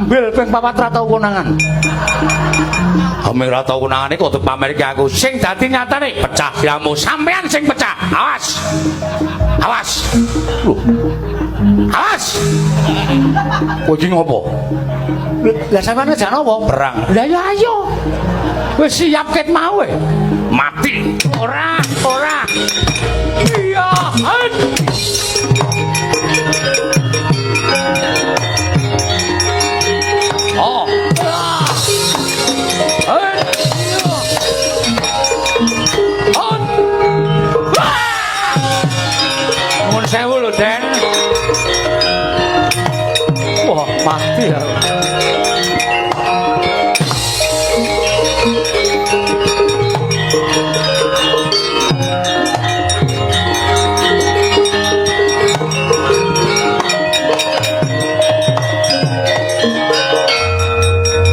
Ambil ping papat ra tau konangan. Ambil ra tau konangan iku kudu pamer iki aku. Sing dadi nyatane pecah siramu, sampean sing pecah. Awas. Awas. Lho. Awas. Kowe iki ngopo? Lah sampean ngejak apa? Perang. Lah ya ayo. Wis siap ket mau e. Mati. Ora, ora. Iya. Oh. Nuwun sewu lho, Den. Wah, mati ya.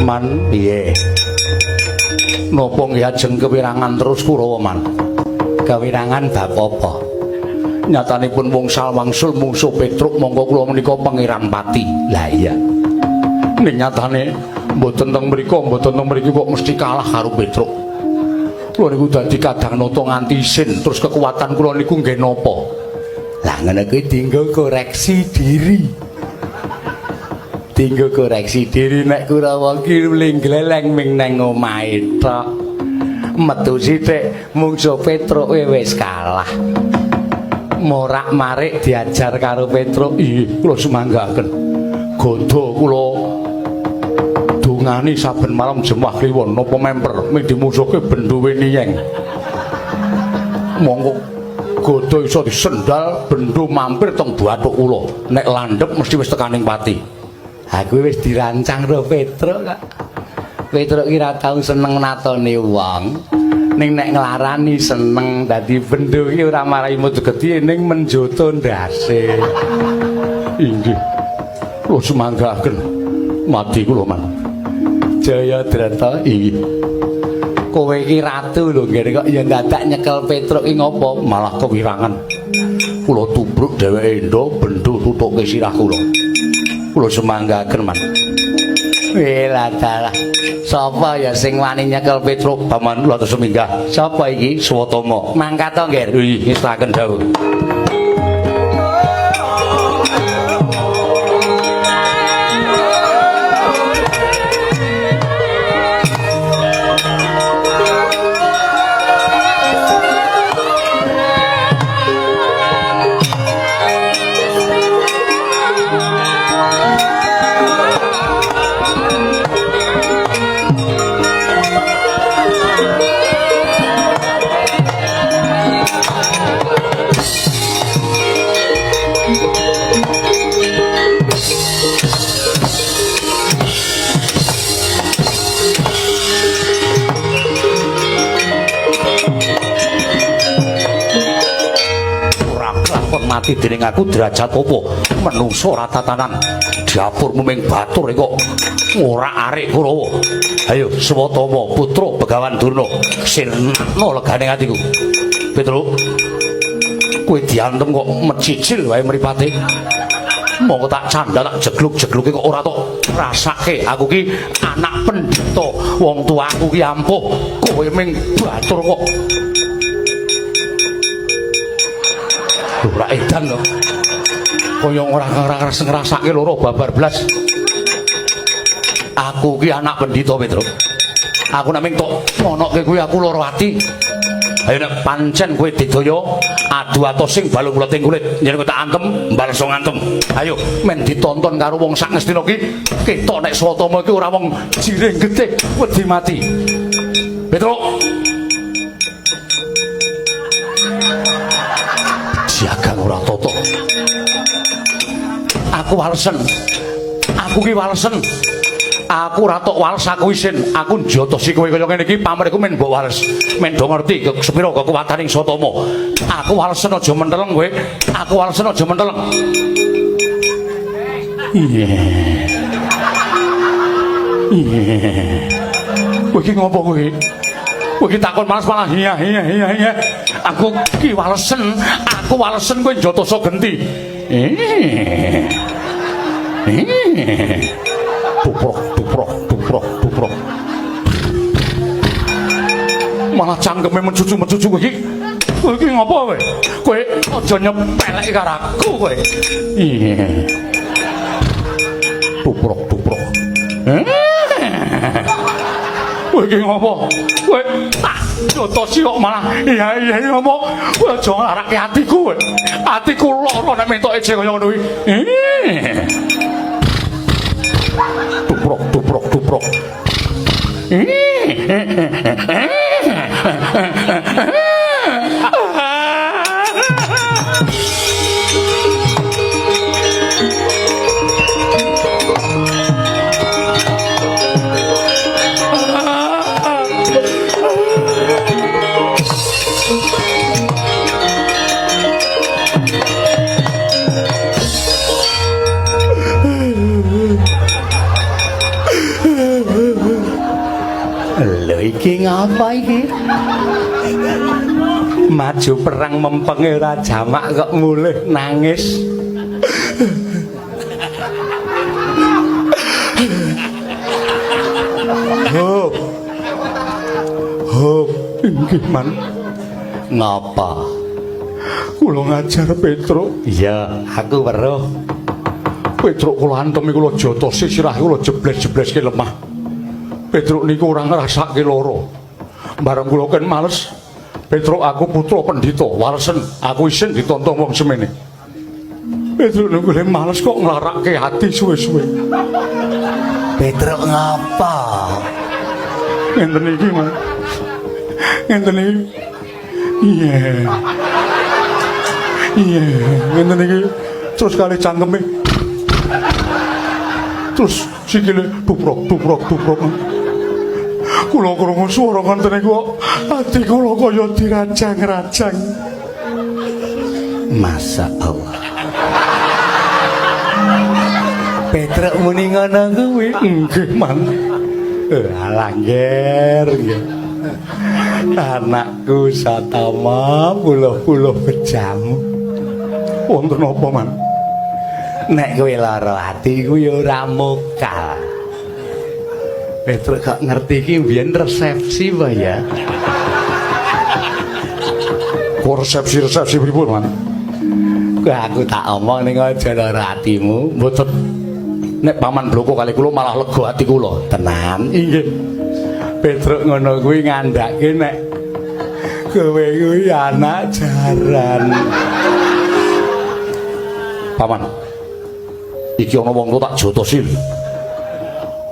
Man, piye? Napa nggih ajeng kewirangan terus Kurawa, Man? Kewirangan bab apa? Nyatanipun wong salwangsul mungsuh Petruk mongko kula menika Pangeran Pati. Lah iya. Ning nyatane mboten teng mriku, mboten teng mriki kok mesti kalah karo Petruk. Kula niku dadi kadang nata nganti isin, terus kekuatan kula niku nggih napa? Lah ngono kuwi dienggo koreksi diri. Dinggo koreksi diri nek Kurawa ki gleleng ming nang omahe tok. Metu sithik mungsuh Petruk wis kalah. Morak-marik diajar karo Petruk. Inggih, kula sumanggaken. Gandha kula dungani saben malam jemah kliwon napa memper ming dimusuhke bendhuwe niyeng. Monggo gandha iso disendal bendho mampir teng bathuk kula. Nek landhep mesti wis tekaning pati. Aku wis dirancang karo Petruk kok. Petruk ki ora tau seneng natone wong. Ning nek nglarani seneng, dadi bendho ki ora marai mutu gedhe ning menjoto ndase. Inggih. Kula sumanggaken. Mati kula, Man. Jayadrata, inggih. Kowe iki ratu lho, nggih kok ya dadak nyekel Petruk ki ngopo? Malah kewirangan. Kula tubruk dheweke endo bendho tutuke sirah kula. Kula sumanggaken, Man. Wela dalah. Sapa ya sing wani nyekel Petruk? Paman kula terus minggah. Sapa iki? Swatama. Mangkat to, Nggir? Inggih, ngestaken dawuh. Mati dening aku derajat apa menungso ora tatanan dapurmu ming batur kok ora arik Kurawa. Ayo Swatama putra Begawan Durna sirnakno legane atiku. Petruk, kowe diantem kok mecicil wae mripate. Monggo tak candha tak jegluk-jegluke kok ora tok rasake aku ki anak pendhita, wong tuaku ki ampuh, kowe ming batur kok. Ora edan lho. Kaya ora ngrasake loro babar blas. Aku ki anak pendhita, Petruk. Aku nek ming tok ngonoke kuwi aku lara ati. Ayo nek pancen kowe didaya adu atos sing balung mleting kulit, yen kowe tak antem, mbaleso ngantem. Ayo men ditonton karo wong sak Ngastina ki, ketok nek Swatama iki ora wong jiring getih wedi mati. Petruk. Jagang ora tata. Aku walesen. Aku ki walesen. Aku ora tok wales, aku isin. Aku njotosi kowe kaya ngene iki pamrihku men mbok wales. Men do ngerti sepira kekuwataning Swatama. Aku walesen aja menteleng kowe. Aku walesen aja menteleng. Iya. Iya. Kowe iki ngopo kowe? Kowe iki takon males malah iya iya iya iya. Aku ki walesen, aku walesen kowe njotoso genti. Malah cangkeme mencucu-mencucu iki. Kowe iki ngopo kowe? Kowe aja nyepelek karo aku kowe. Iya. Tuprok-tuprok. Kowe iki ngopo? Kowe tak jotosi kok malah iya iya ngopo? Kowe aja nglarake atiku kowe. Atiku lara nek mentoke jek kaya ngono kuwi. Tuprok tuprok tuprok. Lho iki ngapa iki? Maju perang mempenge ora jamak kok mulih nangis. Hop. Hop, inggih Man. Ngapa? Kula ngajar Petruk. Iya, aku weruh. Petruk kula antemi kula jotosi sirah kula jebles-jebleske lemah. Petruk niku ora ngrasake lara. Bareng kula ken males. Petruk aku putra pendhita, walesen aku isin ditonton wong semene. Petruk niku le males kok nglarake ati suwe-suwe. Petruk ngapa? Ngenten iki, Mas. Ngenten iki. Iya. Iya, ngenten iki terus kali cangkeme. Terus sikile duprok duprok duprok. Kula krungu swara ngoten niku kok ati kula kaya dirajang-rajang. Masa Allah. Petruk muni ngono kuwi. Nggih, Man. Alah ngger nggih. Anakku Satama puluh-puluh bejamu. Wonten apa, Man? Nek kowe lara ati kuwi ora mokal. Petruk kok ngerti iki mbiyen resepsi apa ya? Kok resepsi-resepsi pripun, Man? Kok aku tak omong ning aja lara atimu. Mboten. Nek paman bloko kali kula malah lega ati kula. Tenan. Inggih. Petruk ngono kuwi ngandhake nek kowe kuwi anak jaran. Paman. Iki ana wong tuwa tak jotosi.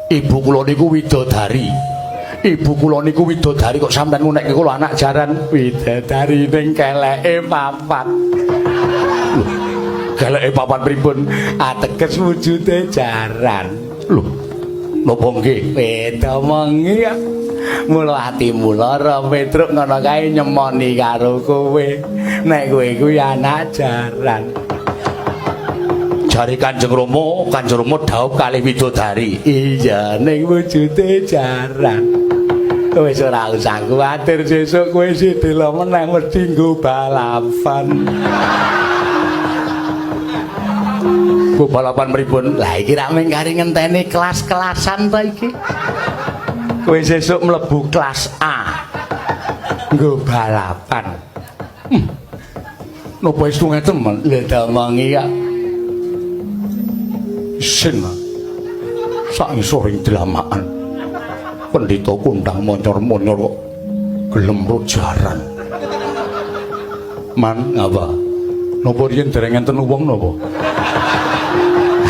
Ibu kula niku widodari. Ibu kula niku widodari kok sampean ngunekke kula anak jaran. Widodari ning keleke papat. Lho, keleke papat pripun? Ateges wujude jaran. Lho, napa nggih? Beda mengi. Mula atimu lara Petruk ngono kae nyemoni karo kowe. Nek kowe kuwi anak jaran. Jare Kanjeng Rama, Kanjeng Rama dhaup kalih widodari. Iya, ning wujude jaran. Wis ora usah kuwatir sesuk kowe sidela meneh mesti nggo balapan. Nggo balapan pripun? Lah iki rak mung kari ngenteni kelas-kelasan to iki. Kowe sesuk mlebu kelas A. Nggo balapan. Napa istu ngeten, Man? Lha domongi kok. Isin, Man. Sak ngisor ing dlamakan. Pendhita kondang monyor-monyor kok gelem rojaran. Man, ngapa? Napa riyen dereng enten wong napa?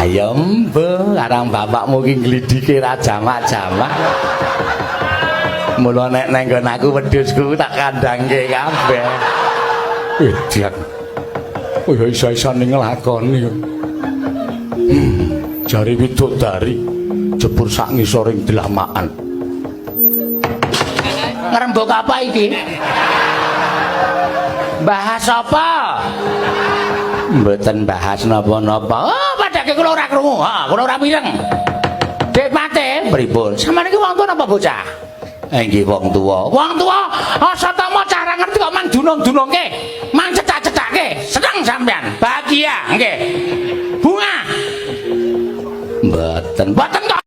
Ayo mbe, karang bapakmu ki nglidike ra jamak-jamak. Mula nek nang nggon aku wedhusku tak kandhangke kabeh. Edian. Oh ya isa-isane nglakoni. Jare widodari jebur sak ngisoring dlamakan. Ngrembug apa iki? Bahas apa? Mboten bahas napa-napa. Oh, padake kula ora krungu. Ha, kula ora mireng. Dik mate pripun? Sampeyan iki wong tuwa napa bocah? Nggih wong tuwa. Wong tuwa Satama cara ngerti kok mang dunung-dunungke, mang cecak-cecake. Seneng sampean, bahagia nggih. Bunga. Mboten. Mboten kok.